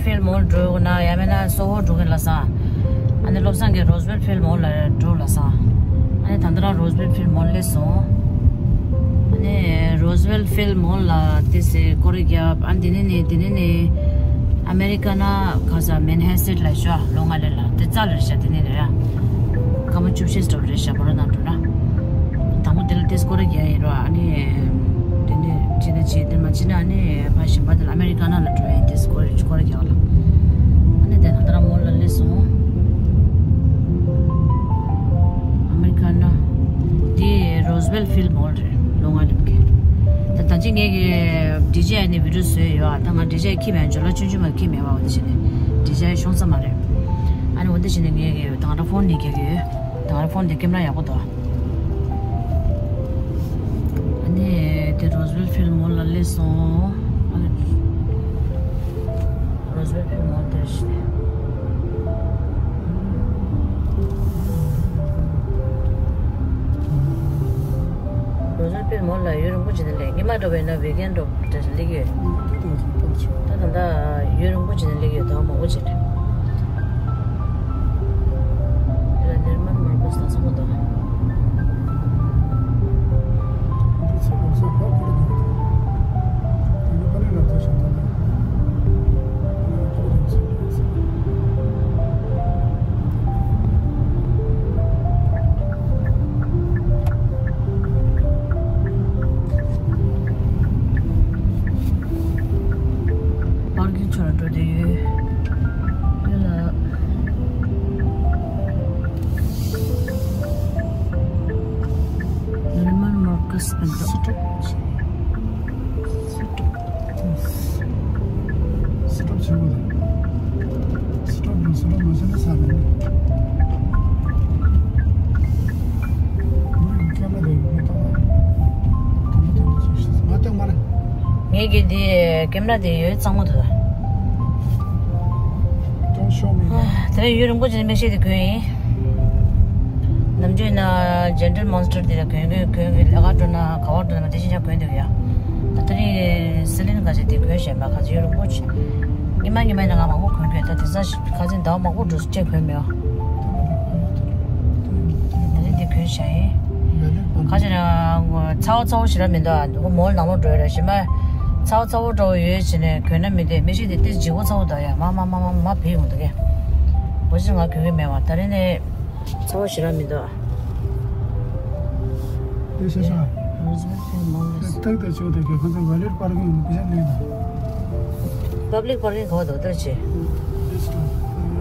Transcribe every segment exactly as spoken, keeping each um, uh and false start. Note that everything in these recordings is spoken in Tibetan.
ཕིལ་མོལ་འགྲོ་ན་ཡང་མིན་ན་སོ་ཧོ་འགྲོ་གི་ལབ་སོང་། ཨ་ནི་བློ་བཟང་གིས་རོ་སི་ཝེལ་ཕིལ་མོལ་ལ་འགྲོ་ལབ་སོང་། ཨ་ནི་ད་ལྟ་རང་རོ་སི་ཝེལ་ཕིལ་མོལ་སླེབས་སོང་། ཨ་ནི་རོ་སི་ཝེལ་ཕིལ་མོལ་ལ་དེ་སེ་སྐོར་ར་རྒྱབ། ཨ་ནི་དེ་ནས་ནས་དེ་ནས་ནས་ཨ་མེ་རི་ཀ་ན་ག་ས་མན་ཧ་སེཊ་ལ་ཤོག་ལོ་ལྔ་ལེ་ལ་དེ་རྩ་ལ་རེད་ཤག་དེ་ནས་རེད་ཡ། སྐར་མ་བཅུ་བཞི་ཙམ་རེད་ཤག་བོ་ར་ནང་འགྲོ་ན། དང་པོ་དེ་ལ་དེ་སྐོར་ར་རྒྱག་ཡིན་རོགས། ཨ་ནི་དེ་འདྲ་བྱས་ན་བྱས། དེ་མ་བྱས་ན་ཨ་ནི་ཕར་གཞན་པ་དེ་ལ་ཨ་མེ་རི་ཀ་ནང་ལ་འགྲོ་ཡ་ཡིན། དེ་སྐོར་ར་སྐོར་ར་རྒྱག་ལ། ཨ་ནི་དེ་ད་ལྟ་ར་མོལ་ལ་སླེབས་སོང་། ཨ་མེ་རི་ཀ་ན་དེ་རོ་སི་ཝེལ་ཕིལ་མོལ་རེད། ལོ་ལྔ་ལེབ་ཀྱི། ད་ད་ཅི་ངས་ཀྱི་ཌི་ཇེ་ཨའི་ནས་བི་ཌི་ཡོ་བཟོས་ཡོད། ད་ང་ཌི་ཇེ་ཨའི་ཁྱི་མེད། ཇོ་ལ་ཆུང་ཆུང་མ་ཁྱི་མེད་པ། འོ་དེ་བྱས་ནས་ཌི་ཇེ་ཨའི་ཤོང་ས་མ་རེད། ཨ་ནི་འོ་དེ་བྱས་ནས་ངས་ཀྱི་ད་ང་ད་ཕོན་ནས་རྒྱག་གི་ཡོད། ད་ང་ཕོན་དེ་ཀེམ་ར་ཡག་པོ་འདུག་ཨ་ནི་དེ་རོ་སི་ཝེལ་ཕིལ་མོལ་ལ་སླེབས་སོང་། ཨ་ནི་རོ་སི་ཝེལ་ཕིལ་མོལ་དེར་ཤི། རོ་སི་ཝེལ་ཕིལ་མོལ་ལ་ཡུན་རིང་པོ་བྱས་ནས་སླེབས། ཉི་མ་འགྲོ་བས་ན་ཝིག་ཨེན་འགྲོ་དེར་སླེབས་ཡོད། ད་ད་ལྟ་ཡུན་རིང་པོ་བྱས་ནས་སླེབས་ཡོད། ད་མང་པོ་བྱས་ནས། དེ་ལ་ནེར་མན་མར་ཀུས་ལ་ཚང་མ་འདུག་འདི་ཚོ་ལོགས་སུ་ཕར་ཁུར་འདུག་འདི་ནི་པ་ལི་ལ་ཐོ་ཤང་ཐོ་ཐོ། པར་ཀིང་ཕྱོགས་ལ་འགྲོ་བསྡད་ཡོད། ཡོད་ལ། ནེར་མན་མར་ཀུས་སྤེན་ཏོག་སི་ཊོབ། སི་ཊོབ། སི་ཊོབ་བྱེད་དགོས་རེད། སི་ཊོབ་དང་སི་ཊོབ་མ་བྱས་ན་ས་མེད། མི་རིགས་ཀྱི་སྐད་མ་དེ་མི་ཐོག་པ། དང་པོ་དེ་འདྲ་ཅིག་ཤེས་སོང་། ང་སྟོན་མ་རེད། ངས་ཀྱི་འདི་ཀེམ་ར་དེ་ཡོད་གཙང་མོ་འདུག Don't show me. དེ་རིང་ཡུན་རིང་པོ་ཅིག་མིག་ཤེལ་དེ་གོན་ཡིན། ནམ་རྒྱུན་ན་ཇེན་ཌལ་མོན་སི་ཊར་དེ་ལ་གོན་གོན་གོན་གོན། ལས་ཀ་འགྲོ་ན་ག་བར་འགྲོ་ན་མ་དེ་བཞིན་ཆ་གོན་འདུག་ཡ། ད་དེ་རིང་སི་ལིན་ག་ཚོད་དེ་གོན་བཞིན་པ། ག་ཚོད་ཡུན་རིང་པོ་ཅིག་ཉི་མ་ཉི་མ་ནང་ང་མང་པོ་གོན་གོན། ད་དེ་ཚ་ག་ཚོད་ཟླ་བ་མང་པོ་འགྲོ་ཅེས་གོན་མེད་ཨ། དེ་རིང་དེ་གོན་བཞིན་ཡིན། ག་ཚོད་ན་ཚ་བོ་ཚ་བོ་ཞེ་དྲག་མི་འདུག་ཨ། འདི་མོལ་ནང་ལོགས་འགྲོ་ཡ་རེད། གཞན་པ་ཚ་བོ་ཚ་བོ་འདྲ་བོ་ཡོད་བྱས་ནས་གོན་ན་མི་འདུག་མིག་ཤེལ་དེ་ཏིས་ལྗིད་པོ་ཚ་བོ་འདུག་ཡ། མ་མ་མ་མ་མ་བེད་ཡོང་འདུག་གས། འོ་ཅི་ང་གོན་གི་མེད་པ། ད་རིང་ནས་ཚ་བོ་ཞེ་དྲག་མི་འདུག་ཨ། དེ་ཤ་ཤ། རོ་སི་ཝེལ་ཕིལ་མོལ་ལ། ཏག་ཏག་ཆོག་ཏག་གི་ཁོ་ཚོ་ཝ་ལེཊ་པར་ཀིང་ཡོད་ན་ཕ་ཤ་ནས་ད། པབ་ལིག་པར་ཀིང་ག་པར་འདུག་ལྟོས་ཆེ།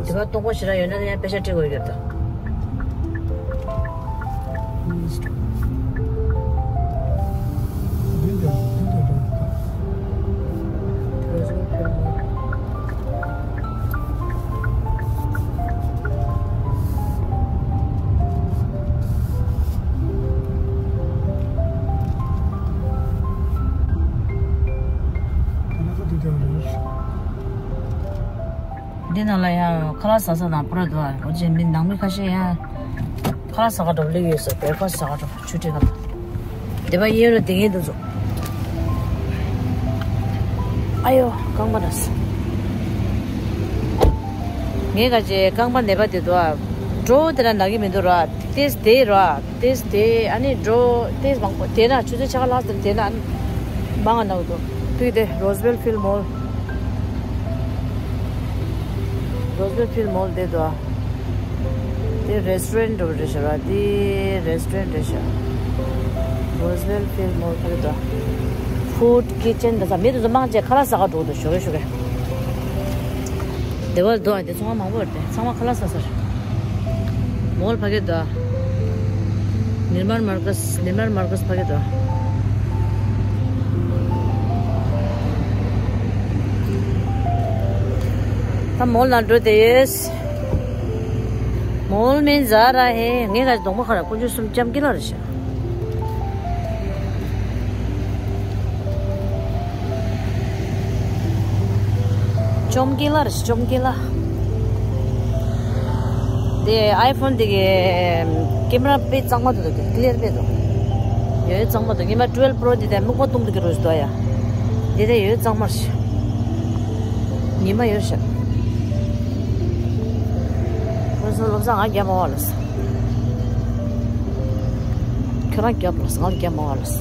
དེ་ག་སྟོང་པ་ཞེ་དྲག་ཡོད་ན་ཡང་པེ་ཤ་སྤྲད་དགོས་ཡོད་ད། འདི་ནང་ལ་ཡང་ཁ་ལག་ཟ་ས་དང་པུ་ར་འདུག་ཨ། འོ་ཅེ་མི་ནང་མི་ཁ་ཤས་ཡང་ཁ་ལག་ཟ་ག་འགྲོ་སླེབས་ཡོད་ས། བེག་ཕ་སི་ཊི་ཟ་ག་འགྲོ། ཆུ་ཁྲི་ཁ་ལ། སྡེ་པ་གཡས་རུ་དེ་ངའི་འདུག་ཚོ། ཨ་ཡོ་རྐང་པ་ན་ས། ངས་ག་ཅེ་རྐང་པ་ནད་པ་དེ་འདུག་ཨ། འགྲོ་དེ་ན་ན་གི་མི་འདུག་ར། ཏེས་དེ་ར། ཏེས་དེ་ཨ་ནི་འགྲོ་ཏེས་མང་པོ་དེ་ན་ཆུ་ཚོད་ཕྱེད་ཀ་ལྷག་ཙམ་དེ་ན་ཨ་ནི་མང་ང་ན་འདུག་དུས་དེ་རོ་སི་ཝེལ་ཕིལ་མོལ། རོ་སི་ཝེལ་ཕིལ་མོལ་དེ་འདུག་ཨ། དེ་རེ་སི་ཊོ་རེན་ཊི་འདྲ་བོ་རེད་ཤག་ར། དེ་རེ་སི་ཊོ་རེན་ཊི་རེད་ཤག་རོ་སི་ཝེལ་ཕིལ་མོལ་ཕ་གི་འདུག་ཕུཌ་ཀི་ཅན་འདི་ཚོ་མི་དེ་ཚོ་མང་ཆེ་ཁ་ལག་ཟ་ག་འགྲོ་འདུག་ཞོགས་ཀས་ཞོགས་ཀས། དེ་བ་འདུག་ཨ། དེ་ཚོ་མང་པོ་རེད། དེ་ཚང་མ་ཁ་ལག་ཟ་ས་རེད། མོལ་ཕ་གི་འདུག་ནིར་མཱན་མར་ཀས། ནིར་མཱན་མར་ཀས་ཕ་གི་འདུག་ད་མོལ་ནང་འགྲོ་བསྡད་ཡོད། མོལ་མིན་ཟ་ར་ཧེ། ངས་ག་གདོང་པ་ཁ་ར་དཀོན་མཆོག་གསུམ་ལྕམ་སྐྱིད་ལ་རེད་ཤག་ལྕམ་སྐྱིད་ལ་རེད། ལྕམ་སྐྱིད་ལ། དེ་ཨའི་ཕོན་དེ་གི་ཀེམ་ར་དཔེ་གཙང་མ་འདུག་དེ་ཀི་ལི་ཡར་དཔེ་འདུག་ཡོད་གཙང་མ་འདུག་ཉི་མ་ཊུ་ཝེལ་པྲོ་དེ་དེ་སྨུག་པ་གཏོང་འདུག་གི་རོ་ཞིག་འདུག་ཡ། དེ་དེ་ཡོད་གཙང་མ་རེད། ཉི་མ་ཡོད་ཤག་བློ་བཟང་ང་རྒྱབ་མ་བ་ལ་ས། ཁྱོད་རང་རྒྱབ་ལ་ས་ང་རྒྱབ་མ་བ་ལ་ས།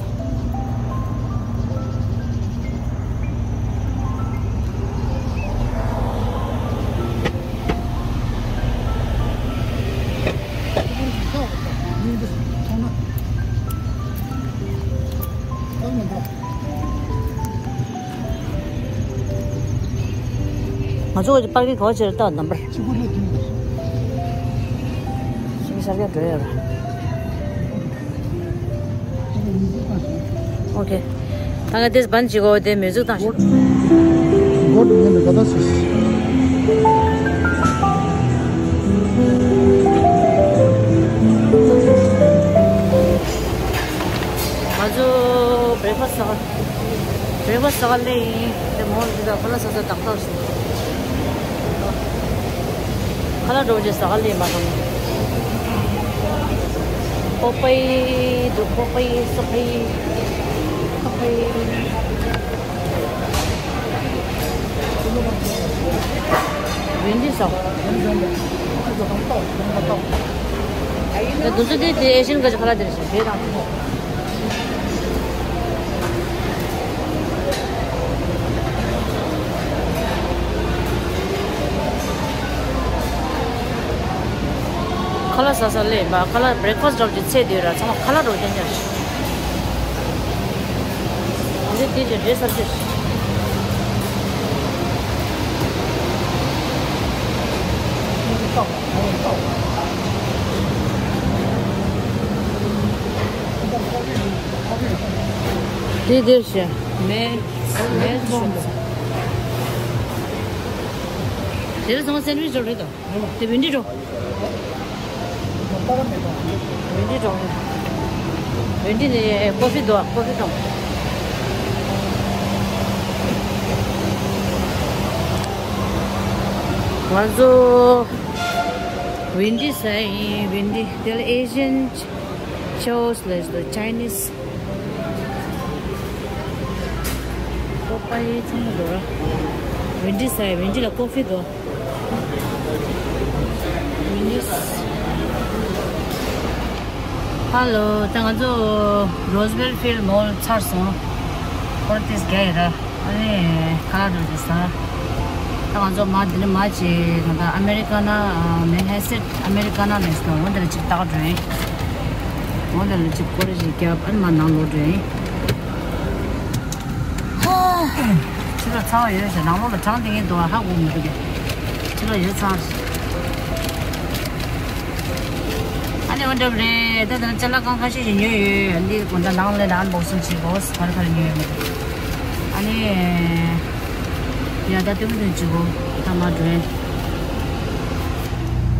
ང་ཚོ་པར་ཀིང་ག་བ་ཆེ་རེད་ལྟ་ནམ་པར། གཅིག་པུ་ལས་བདུན་པ། ཤིང་ཤར་རྒྱག་འགྲོ་ཡོད་ར། ཨོ་ཁེ། ད་ག་དེས་བན་ཅིག་གོ་དེ་མི་ཟུག་བཏང་ཤོག་སྒོ་དུ་ཉན་ནས་ག་ད་སུ། ང་ཚོ་བྲེག་ཕ་སི་ཟ་ག་བྲེག་ཕ་སི་ཟ་ག་སླེབས་ཡིན། དེ་མོ་འདི་དང་ཁ་ལག་ཟ་ས་ཏག་ཏག་ཞིག་ཁ་ལག་འགྲོ་རྗེས་ཟ་ག་སླེབས་ཡིན་པ་དང་། པོ་པའི་འདུག་པོ་པའི་སོ་པའི་སོ་པའི། ཝེན་ཌི་ཟ། ད་དུང་ཚོ་དེ་དེ་ཨེ་ཤན་ག་ཅི་ཁ་ལག་དེ་རེད་ཤག་དེ་དང་དེ་མོ། ཁ་ལག་ཟ་ས་སླེབས་ཡིན་པ། ཁ་ལག་བྲེག་ཕ་སི་འདྲ་བོ་ཅིག་ཚད་དེ་ར་ཚང་མ་ཁ་ལག་འདྲ་བོ་རྐྱང་རྐྱང་རེད། འདི་འདི་ཅིག་འདྲེ་སར་ཅིག་འདི་འདིར་བྱས། མེ་མེ་སྦོམ། དེ་ལ་ཚང་མ་སེན་ཝིཆ་འདྲ་བོ་རེད་དོ། དེ་ཝེན་ཌི་འགྲོ། ཝེན་ཌི་འགྲོ། ཝེན་ཌི་ནས་ཀོ་ཧྥི་འདུག་ཀོ་ཧྥི་འཐུང་། ང་ཚོ་ཝེན་ཌི་ཟ་ཡིན། ཝེན་ཌི་དེ་ལ་ཨེ་ཤན་ཆོས་ལས་དུ་ཆའི་ནིས། ཀོ་པའི་ཚང་མ་འདུག་ར། ཝེན་ཌི་ཟ་ཡིན། ཝེན་ཌི་ལ་ཀོ་ཧྥི་འདུག་ཧ་ལོ། ད་ང་ཚོ་རོ་སི་ཝེལ་ཕིལ་མོལ་ཚར་སོང་། ཧོར་ཏིས་རྒྱ་ཡི་ར། ཨ་ནི་ཁ་ལག་འགྲོ་རྒྱུ་ཟ། ད་ང་ཚོ་མ་འདི་ནས་མ་ཅིག་ང་ད་ཨ་མེ་རི་ཀ་ན་མན་ཧེ་སེཊ་ཨ་མེ་རི་ཀ་ན་ནས་སོང་། འོ་འདི་ལ་ཅིག་ལྟ་ག་འགྲོ་ཡིན། འོ་འདི་ལ་ཅིག་སྐོར་ཞིག་བརྒྱབ། ཨ་ནི་མ་ནང་ལོག་འགྲོ་ཡིན། ཕྱི་ལོགས་ཚ་བ་ཡོད་ཟེར། ནང་ལོགས་ལ་གྲང་དེ་ངས་འདུག་ཧ་གོ་མི་འདུག་གས། ཕྱི་ལོགས་ཡོད་ཚ། ཨ་ནི་འོ་འདྲ་རེད། ད་ད་ཅ་ལག་ཁང་ཁ་ཤས་ཤིག་ཉོས་ཡོད། འདི་དགོང་དག་ནང་ལ་ཨན་བོག་སིང་བྱེད་དགོས། ག་རེ་ག་རེ་ཉོས་ཡོད་མེད། ཨ་ནི་ཡ་ད་ལྟོས་མི་འདུག་བྱེད་དགོས། ད་མ་འགྲོ་ཡིན།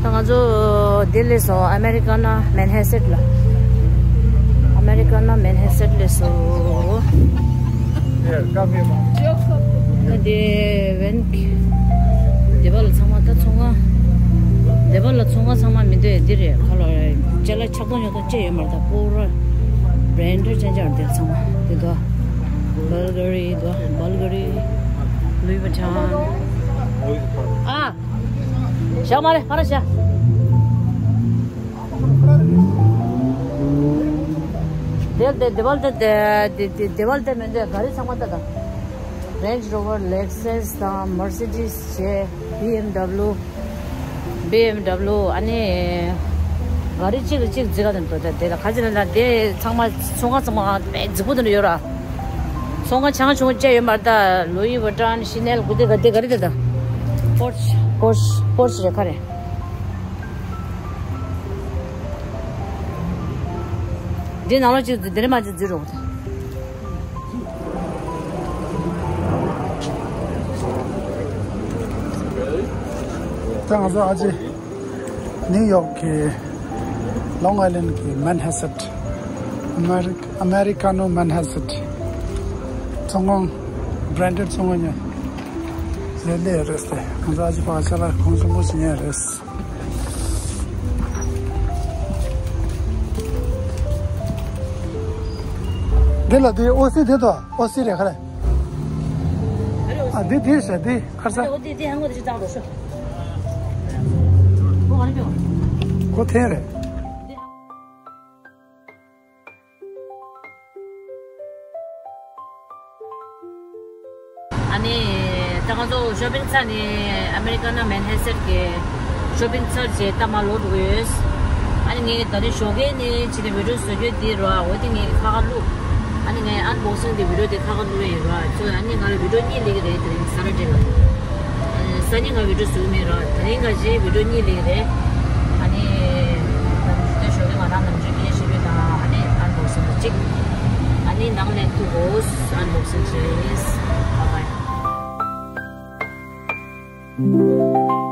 ད་ང་ཚོ་ལྡི་ལི་སོང་། ཨ་མེ་རི་ཀ་ན་མན་ཧེ་སེཊ་ལ། ཨ་མེ་རི་ཀ་ན་མན་ཧེ་སེཊ་ལ་སོང་། ད་དེ་ཝེན་སྡེ་པ་ལ་ཚང་མ་ད་ཚོང་ཁང་། སྡེ་པ་ལ་ཚོང་ཁང་ཚང་མ་མི་འདུག་འདི་རེད། ཁ་ལོ་རེད། ཅ་ལག་ཆག་ཐོ་ཉོ་ཐོ་ཅི་ཡོད་མ་རེད། ད་པུ་ར་བྷ་རན་ཌེཌ་ཅན་ཅན་འདི་ཚང་མ་འདི་དོ། བྷལ་ག་རི་དོ། བྷལ་ག་རི། ལུའི་བྷ་ཊོན། ཨ། བཞག་མ་རེད། ཕར་བཞག་དེ་དེ་དེ་བལ་དེ་དེ་དེ་དེ་བལ་དེ་མིན་དེ་ག་རེ་ཚང་མ་ལྟ་དང་། རེན་ཇི་རོ་ཝར། ལེག་སེས་དང་མར་སི་ཌི་སི་བྱས། བི་ཨེམ་ཌབ་ལུ། བི་ཨེམ་ཌབ་ལུ། ཨ་ནི་ག་རེ་གཅིག་ལ་གཅིག་རྫིག་ག་དེ་འདུག་དེ་དེ་ལ་ག་ཚོད་ལ་དེ་ཚང་མ་ཚོང་ཁང་ཚང་མ་དཔེ་རྫིག་པོ་དེ་འདྲ་ཡོད་ར། ཚོང་ཁང་ཆུང་ཆུང་བཅས་ཡོད་མ་རེད། ད་ལུའི་ཝི་ཊོན། ཤི་ནེལ། གུ་དེ་ག་དེ་ག་རེ་དེ་ད། པོར་ཆི་པོར་ཆི་པོར་ཆི་རེད་ཁ་རེད། འདི་ནང་ལོགས་ཅིག་འདི་ནས་མར་ཅིག་འཛུལ་རོགས། ད་ང་ཚོ་ཨ་ཅེ། ནིའུ་ཡོག་གི་ལོང་ཨའི་ལན་གྱི་མན་ཧེ་སེཊ། ཨ་མེ་རི་ཨ་མེ་རི་ཀ་ནོ་མན་ཧེ་སེཊ། ཚོང་ཁང་། བྷ་རན་ཌེཌ་ཚོང་ཁང་ཉོས། ལེ་ལེ་རེད་ལེ། ང་ཚོ་ཨ་ཅེ་ཕ་ཤ་ལ་གོང་ཆེན་པོ་ཞིག་ཉོས་རེད། འདི་ལ་འདི་ཨོ་སི་འདི་དོ། ཨོ་སི་རེད་ཁ་རེད། ཨ་འདི་འདི་ཟེར་འདི་ཁར་ས། འོ་འདི་འདི་ཧང་གོ་འདི་ཅིག་བཏང་རོགས་ཞུ། ཨོ་ཨ་ནི་ཀྱོ། ཁོ་ཐེ་རེད། ཨ་ནི་ད་ང་ཚོ་ཤོ་པིང་ཚར་ནས་ཨ་མེ་རི་ཀ་ན་མན་ཧེ་སེན་གི་ཤོ་པིང་ཚར་རྗེས་ད་མར་ལོག་འགྲོ་གི་ཡོད། ཨ་ནི་ངས་ད་རིང་ཞོགས་ཀས་ནས་ཕྱི་ནས་བི་ཌིའོ་བཟོ་རྒྱུ་དེ་རོ། འོ་དེ་ངས་ཁ་ཁ་བླུགས། ཨ་ནི་ངས་ཨན་བོག་སིང་དེ་བི་ཌིའོ་དེ་ཁ་ཁ་བླུགས་ཡིན་རོ། ཚོ་ཨ་ནི་ང་ལ་བི་ཌིའོ་གཉིས་སླེབས་ཀྱི་རེད། དེ་རིང་ས་ཊར་ཌེ་ལ། སང་ཉིན་ང་བི་ཌིའོ་བཟོ་གི་མེད་རོ། དེ་རིང་ཁ་ཤས་བི་ཌིའོ་གཉིས་སླེབས་ཀྱི་རེད། ཨ་ནི་ད་ཞོགས་ཀས་ང་རང་ནམ་རྒྱུན་སྐད་ཆ་བཤད་རྒྱུ་དང་ཨ་ནི་ཨན་བོག་སིང་དེ་གཅིག་ཨ་ནི་ནང་ལ་ཐུག་གོ། ཨན་བོག་སིང་བྱེད། བཱའི་བཱའི།